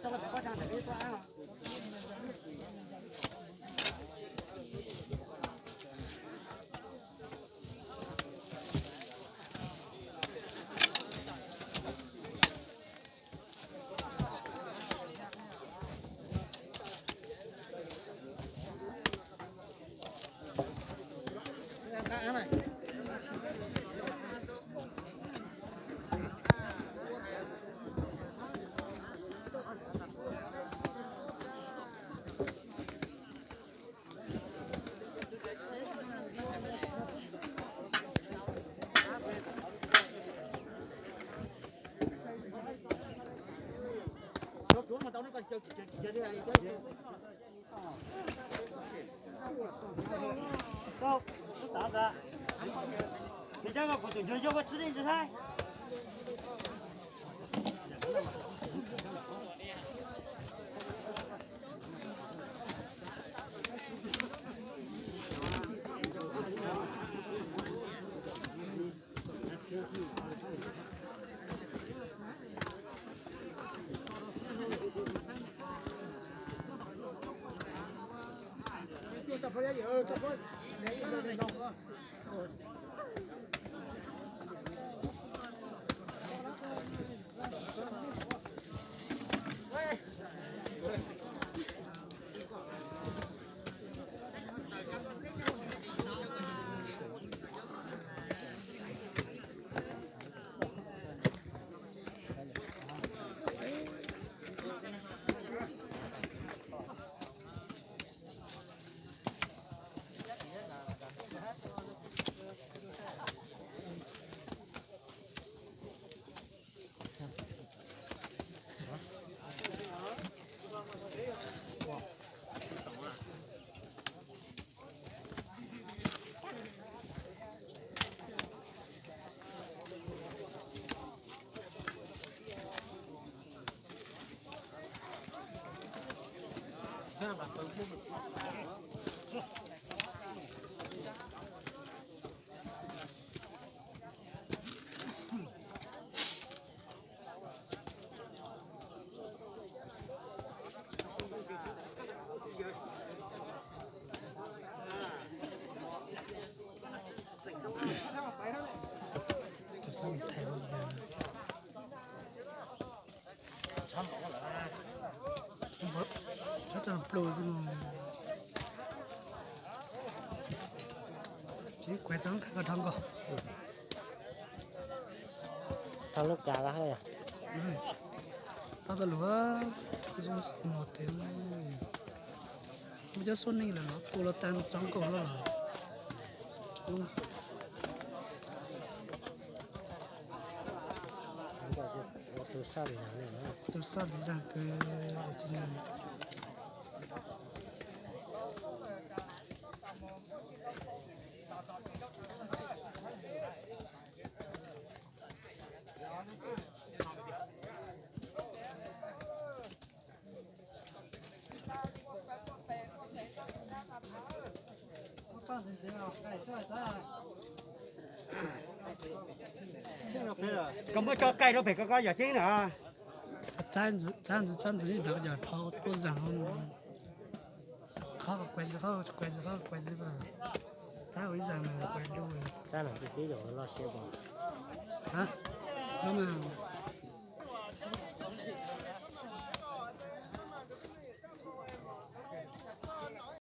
Txhob tso plhu xwb. Ces kuv tau lub kab ko dhau nkaus. Dhau lub kab ko. Dhau tau lus, kuv zoo mos tias muaj cov suab neeg lawm no tua los tag tso nkaus lawm los. Tus sab li dag kawg tsis. Koj muab tso kaij rau pem koj, koj yam ceeb na. Txab ntxwv, txab ntxwv, txab ntxwv ib pliag yog rho tuaj zag. Qhov kuv kuav ntxwv, qhov kuv kuav ntxwv, qhov kuv kuav ntxwv, txab ua ib zag mas kuav dua. Txab no tus tib yog loj siab. Ha, no mas.